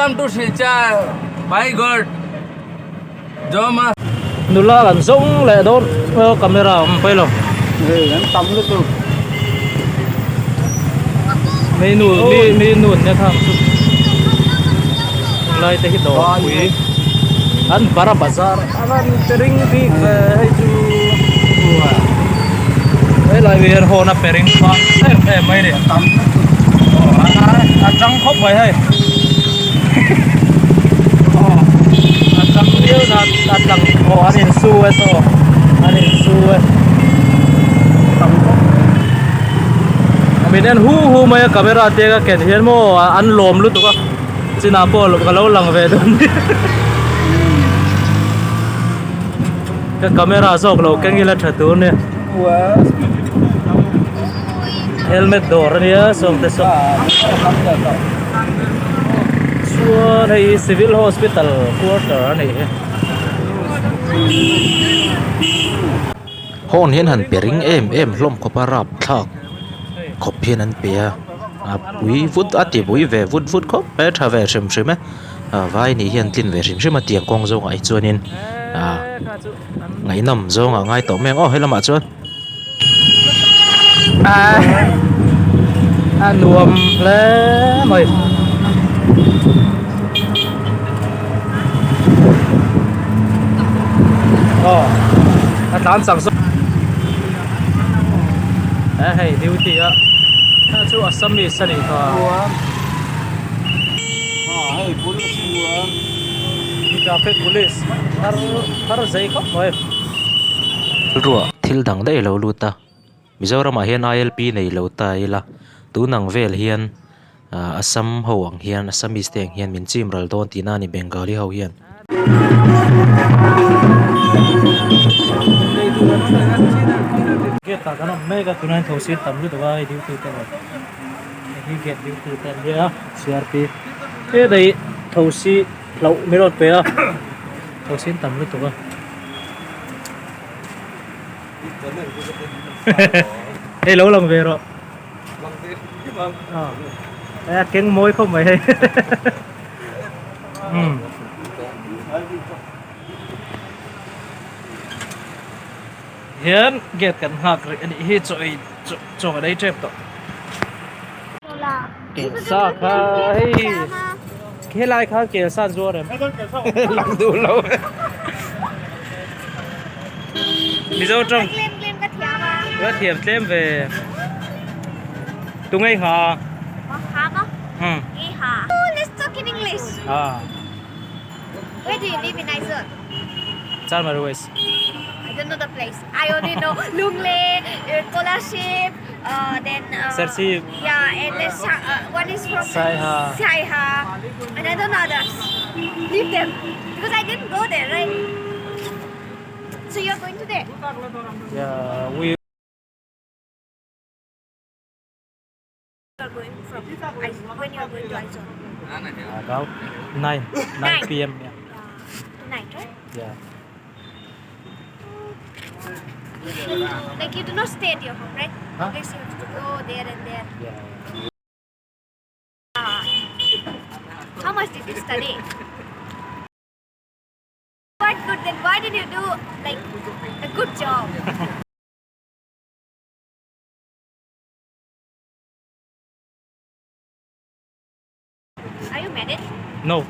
Welcome to Silchar by God. Joma. Nula kan zawng leh dawn camera a awm phei lo. Hei an tam lutuk. Mi nu mi mi nu an nia thang chu. Lai te hi dawr pui. An bara bazar a rawn ti ring bik ve hei chu. He lai hi hian hawn a pe ring phah em em mai a ni. A tang khawp mai hei. A tang viau na a tlang aw an insu e saw an insu e. Min en hu hu mai a camera te ka ken hian maw an lawm lutuk a chinah pawh ka lo lang ve dawn nia. Ka camera zawk lo keng ila tha tur nia. Helmet dawr ania sawmte saw chuan hei hi civil hospital quarter a nih hi. Horn hian han pe ring em em hlawm khawp a rapthlak khawp hian an pe a a pui vut a ti pui ve vut vut khawp mai a tha ve hrim hrim e vai nih hian tlin ve hrim hrim a tiang kawng zawngah hi chuanin ah ngaihnawm zawngah ngai tawh mai ang aw helamah chuan. A nuam hle mai. Aw a tlan chak zawk e hei duty a kha chu Assamese a nih kha. Traffic police thar thar zei khawp mai. Ruah thil dang daih a lo lut a Mizoramah hian ILP nei lo ta ila tun ang vel hian ah Assam ho ang hian Assamese te ang hian min chim ral dawn tihna a ni Bengali ho hian. Gate ah kan awm mek a tunah hian thosi tam lutuk a hei duty te awm hei hi gate duty te an nia CRP he daih thosi hlauh min rawn pe a thosi an tam lutuk a. Hei lo lang ve rawh. A keng mawi khawp mai hei. Hian gate kan nghak rih a nih hi chaw ei chaw kan ei tep tawh. Kelsa kha hei helai khan kelsa an zuar em? Lang duh lo Mizo tawng ka thiam tlem ve tu ngei ha Where do you live in Aizawl? Chanmari West. I don't know the place. I only know Lunglei, uh, Kolasib, uh, then uh, Serchhip. Yeah, and then uh, one is from Saiha. Saiha, and I don't know others. Leave them because I didn't go there, right? So you're going to there? Yeah, we are going from when you are going to Aizawl? About 9, 9 p.m. Yeah. Tonight, right? Yeah. Like you do not stay at your home, right? Huh? Always you have to go there and there. Yeah. How much did you study? Quite good. Then why did you do like a good job? Are you married? No.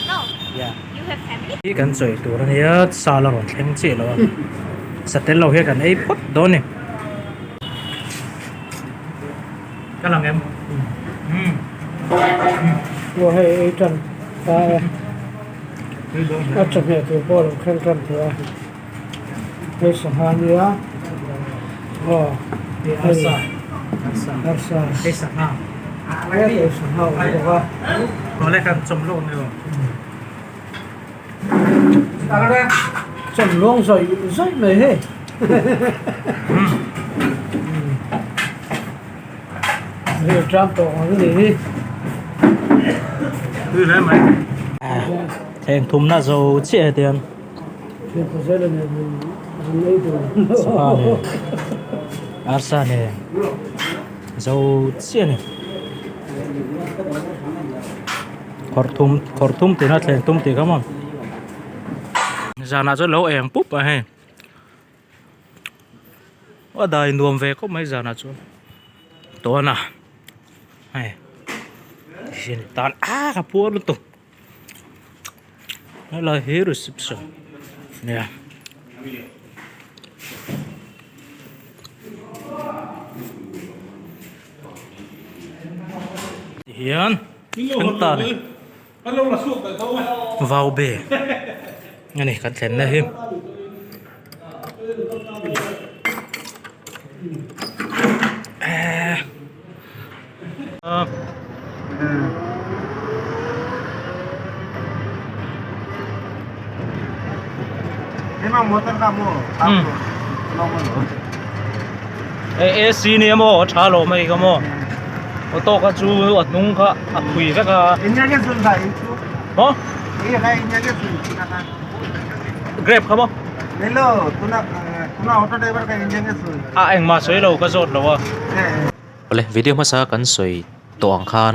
No. Yeah. You have family? Hi kan sawi tur a nia sal a rawn thleng chiah lo a satel lo hian kan ei phawt dawn a ni. Ka lang em? Umm. Aw hei ei tan ta e. A chawhmeh tur pawh a lo thleng tan tawh a. Hei sangha nia aw hei arsa arsa arsa hei sangha hei sangha awm bawk a awle kan chawm lawk ni aw chawm lawng zawih zawih mai hei hei tang tawh ang ni hi tui hle mai thleng thumna zo chiah hetiang. Sangha nen arsa nen zo chiah a ni. Khawrh thum khawrh thum tihna thleng tum tih kha maw zanah chuan lo eng pup a hei a dai nuam ve khawp mai zanah chuan tawn a hei sin tan a ka puar lutuk helai hi reception nia. Tihian kan tan vau be a ni kan thlenna hi. AC nia maw a tha lo mai ka maw auto kha chu a hnung kha a phui vek a maw grape kha maw a engmah sawi lo ka zawt lo a. Awle video hmasa kan sawi tawh ang khan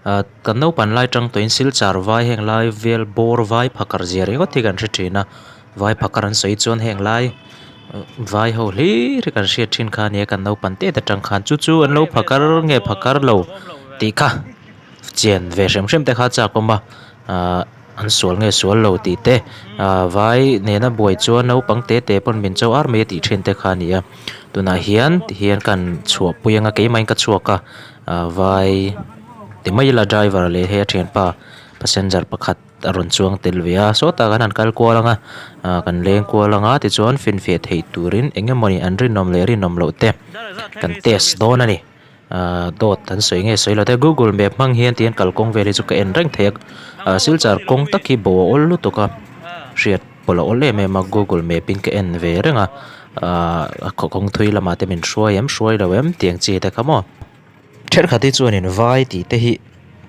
ah kan naupan lai tang tawhin silchar vai heng lai vel bawr vai phakar zia ringawt hi kan hre thin a vai phakar an sawi chuan heng lai vai ho hlir hi kan hriat thin kha a nia kan naupan tet atang khan chu chu an lo phakar nge phakar lo tih kha chian ve hrem hrem te kha a chak awm a ah an sual nge sual lo tih te ah vai nena buai chuan naupang te te pawn min cho ar mai a tih thin te kha a ni a. Tunah hian tihian kan chhuahpui anga keimah in ka chhuak a ah vai ti mai ila driver leh hei a thianpa passenger pakhat a rawn chuang tel ve a sawtah khan an kal kual anga ah kan leng kual anga tichuan finfiah theih turin eng emawni an rinawm leh rinawm loh te kan test dawn a ni ah dawt an sawi nge sawi lo te google map hmang hian tihian kalkawng vel hi chu ka en reng thei a ah silchar kawng tak hi bo a awl lutuk a hriat. Pawlh a awl em em a google map in ka en ve reng a ahh a kawng thui lamah te min hruai em hruai lo em tih ang chi te kha maw thenkhat hi chuanin vai tih te hi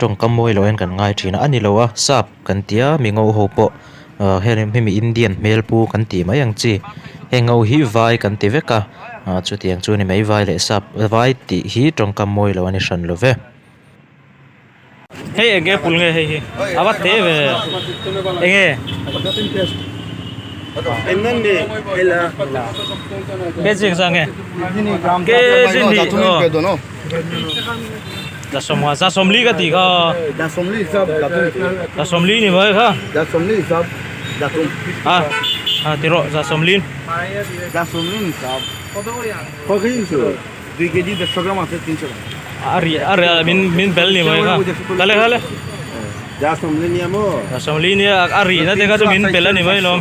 tawngkam mawi loh hian kan ngai thin a a ni lo a sap kan tia mi ngo ho pawh ah hemi indian hmel pu kan tih mai ang chi heng ho hi vai kan ti vek a ah chutiang chu ni mai vai leh sap vai tih hi tawngkam mawi loh a ni hran lo ve. Hei eng nge pul nge hei hi a va te ve eng nge kg engzah nge kg ni aw za sawmnga za sawmli ka tih kha za sawmli ni mai kha a a ti rawh za sawmli A ri a ri min min bel ni mai kha kale kale Jasomli nia a ri na te kha chu min bel a ni mai lawm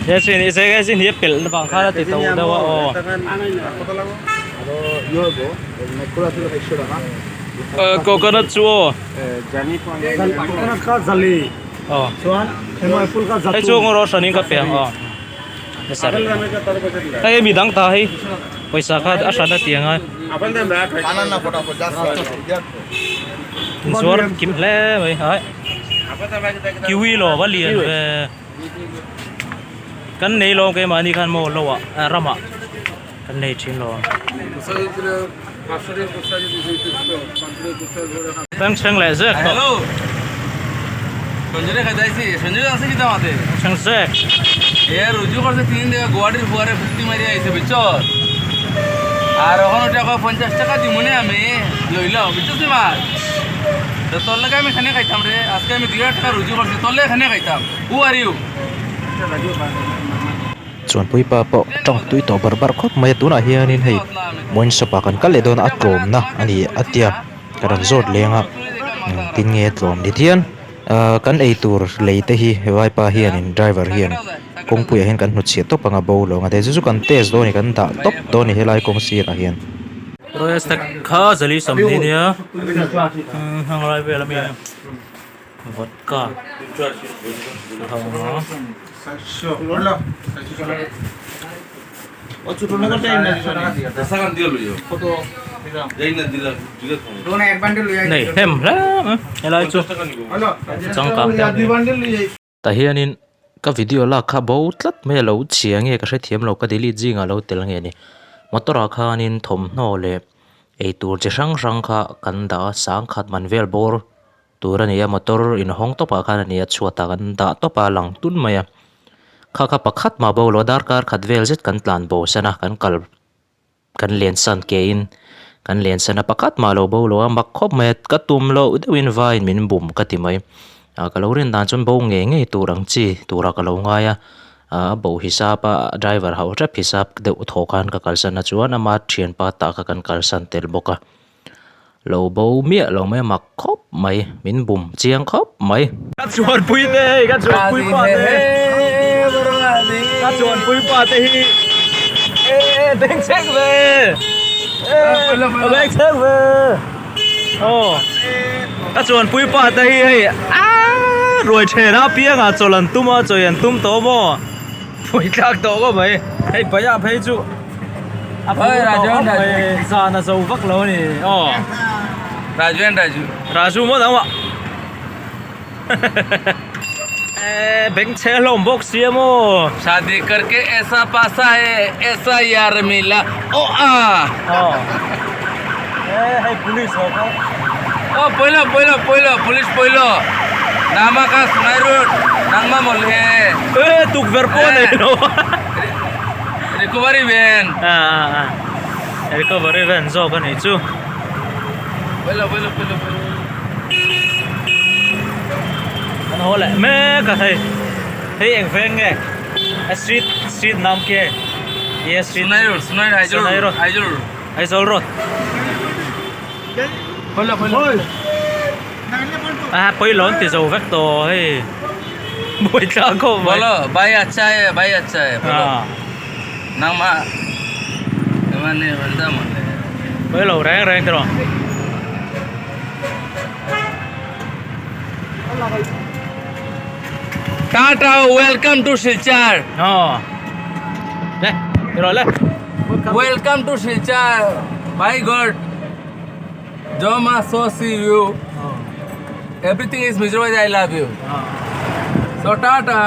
he sin i he sin hi a pelh na vang khan a ti to deuh a aw coconut chu aw aw hei chu ngaw rawh hranin ka pe ang aw hei mi dang ta hei pawisa kha a hran a ti ang a inzuar kim hle mai hai kiwi lo va lian ve kan nei lo keimahni khan maw lo ah ramah kan nei thin lo Thleng leh zek tawh. Thleng zek. Chuanpui pa pawh tawng tui tawh bar bar khawp mai a tunah hianin hei wine shop ah kan kal leh dawn a a tlawmna a ni a tia ka rawn zawt leng a engtin nge a tlawm ni dian ahh kan eitur lei te hi vaipa hianin driver hian kawngpuiah hian kan hnutchhiah tawp anga bo lo ang a chu chu kan test dawn a ni kan dah tawp dawn a ni helai kawng sirah hian. Royal stag kha zali sawmhnih nia hmanglai vel ami a. Vodka nei hnem hle mai helai chu changkang te a ni. Tah hianin ka video lak kha bo tlat mai a lo chhia nge ka hrethiam lo ka delete zingah lo tel nge ni. Motor ah khanin thawmhnaw leh eitur chi hrang hrang kha kan dah a sangkhat man vel bawr tur a ni a motor inhawng tawpah khan a ni a chhuatah kan dah tawp a lang tun mai a kha kha pakhat mah bo lo a darkar khat vel zet kan tlan bo san a kan kal kan len san ke in kan len san a pakhat mah lo bo lo a mak khawp mai a ka tum loh deuhin vaiin min bum ka ti mai ah ka lo rin dan chuan bo ngei ngei tur ang chi turah ka lo ngai a ah a bo hisap a driver hauh hrep hisap deuh thaw khan ka kalsan a chuan ama thianpa tah kha kan kalsan tel bawk a. Lo bo miah lo mai a mak khawp mai min bum chiang khawp mai. Ka chuanpui te hei ka chuanpui pa te ka chuanpui pa te hi e beng chhek ve e beng chhek ve aw ka chuanpui pa te hi hei aaa ruai then a piangah chawlh an tum a chawi an tum tawh maw pui tlak tawh khawp mai hei baiah phei chu. A phu tawh khawp mai zan a zo vak lo a ni aw. Raju and Raju. Raju maw dang mah. Eh beng chhe hlawm bawk sia maw. Shadi karke aisa pasa hai aisa yaar mila oh ah. Aw. Eh hei police ho kha. Oh poilo poilo poilo police poilo. Nama ka Sunai road nangma mawlhe. Eh tukverh pawh a nei lo. Recovery van. A a a recovery van zawk a nih chu. Pawilo pawilo pawilo pawilo. An haw leh mek a hei hei eng veng nge a street street nam khi hei ye street Sunai road Sunai road Sunai road Aizawl road Aizawl road. Pawilo pawilo. A pawilo an ti zo vek tawh hei. Buai tlang khawp mai. Bolo bhai acha hai bhai acha hai bolo. Nangma mane banda mane. Pawilo reng reng tiraw. Tata welcome to Silchar. Aw. Le tiraw le. Welcome to Silchar. By God. Joma so see you. Everything is Mizoram I love you. So tata.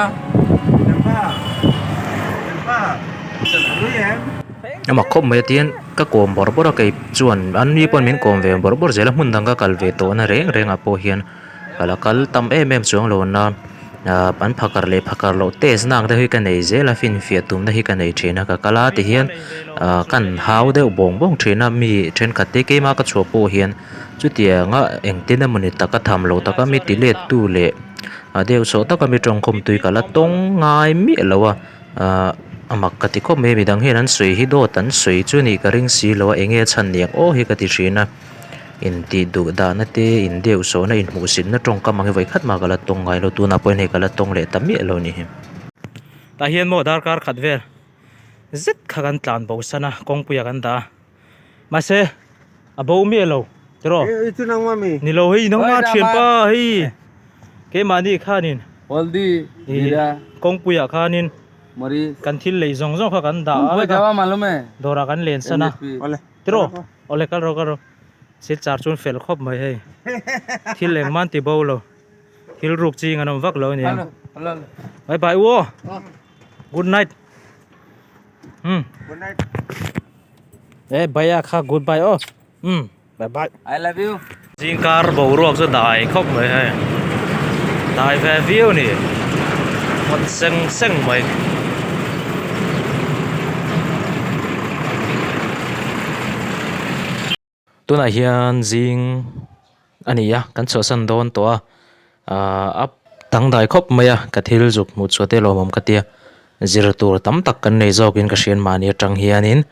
Amah khawp mai atian ka kawm bawrh bawrh a kei chuan an ni pawn min kawm ve bawrh bawrh zel a hmun dang ka kal ve tawh na reng reng ah pawh hian ka la kal tam em em chuang lo na ahh an phakar leh phakar loh test na ang te hi ka nei zel a finfiah tumna hi ka nei thin a ka kal a tihian ahh kan hau deuh bawng bawng thin a mi thenkhat te keima ka chhuah pawh hian chutianga engtin emawni taka tham loh taka mi ti let tu leh a deuh sawh taka mi tawngkhawm tui ka la tawng ngai miah lo a ahh a mak ka ti khawp mai a midang hian an sawi hi dawt an sawi chu nih ka ring si lo a enge a chhan niang aw hi ka ti thin a. Intih duh dahna te, in deuh sawhna, inhmuhsitna tawngkam ang hi vawi khat mah ka la tawng ngai lo, tunah pawhin hei ka la tawng leh ta miah lo ni hi. Tah hian maw darkar khat vel zet kha kan tlan bo san a, kawngpuiah kan dah a, mahse a bo miah lo tiraw? Ni lo hei nangma thianpa hei keimahni khanin kawngpuiah khanin kan thil lei zawng zawng kha kan dah a vek a, dawrah kan len san a. Tiraw? Awle kal rawh kal rawh. Thil char chuan fel khawp mai hei. Thil engmah an ti bo lo. Thil ruk ching an awm vak lo a nia. Bye bye u aw. Good night. Hmm. Good night. Eh bye a kha good bye aw. Hmm. Bye bye. I love you. Zingkar boruak chu dai khawp mai hei. Dai ve viau ni. Ngawt seng seng mai. Tunah hian zing a ni a, kan chhuahsan dawn tawh a, aah a dangdai khawp mai a, ka thil zuk hmuh chhuah te lawmawm ka tia, zir tur tam tak kan nei zawkin ka hriat mahni atang hianin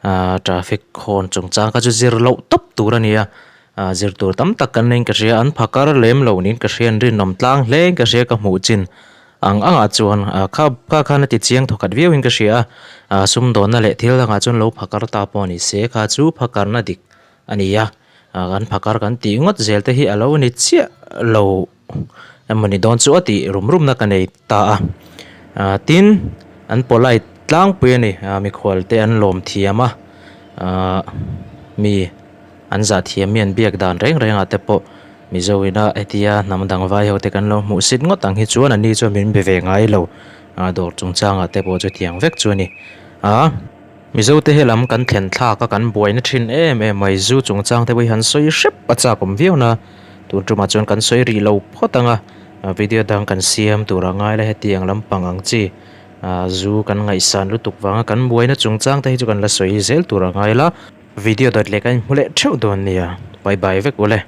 aah traffic horn chungchang kha chu zir loh tawp tur a ni a, aah zir tur tam tak kan neiin ka hria, an phakar lem lo niin ka hria, an rinawm tlang hle in ka hria ka hmuh chin ang angah chuan ah kha kha khan a ti chiang thawkhat viauin ka hria a, ah sumdawnna leh thil dangah chuan lo phakar ta pawh ni se kha chu phakarna dik a ni a, ah kan phakar kan tih ngawt zel te hi a lo ni chiah lo emawni dawn chu a tih rum rum na ka nei ta a, ah tin an polite tlangpui a ni ah mikhual te an lawm thiam a ah mi. An zah thiam mi an biak dan reng reng ah te pawh Mizo ina hetia hnam dang vai ho te kan lo hmuh sit ngawt ang hi chuan an ni chuan min be ve ngai lo a dawr chungchang ah te pawh chutiang vek chu a ni a. Mizote he lam kan thlen thlak a kan buaina thin em em mai zu chungchang te pawh hi han sawi hrep a chak awm viau na tun tumah chuan kan sawi rih lo phawt ang a video dang kan siam tur a ngai la hetiang lampang ang chi ah zu kan ngaihsan lutuk vanga kan buaina chungchang te hi chu kan la sawi zel tur a ngai la video dawt leh kan inhmu leh theuh dawn nia bye bye vek ule.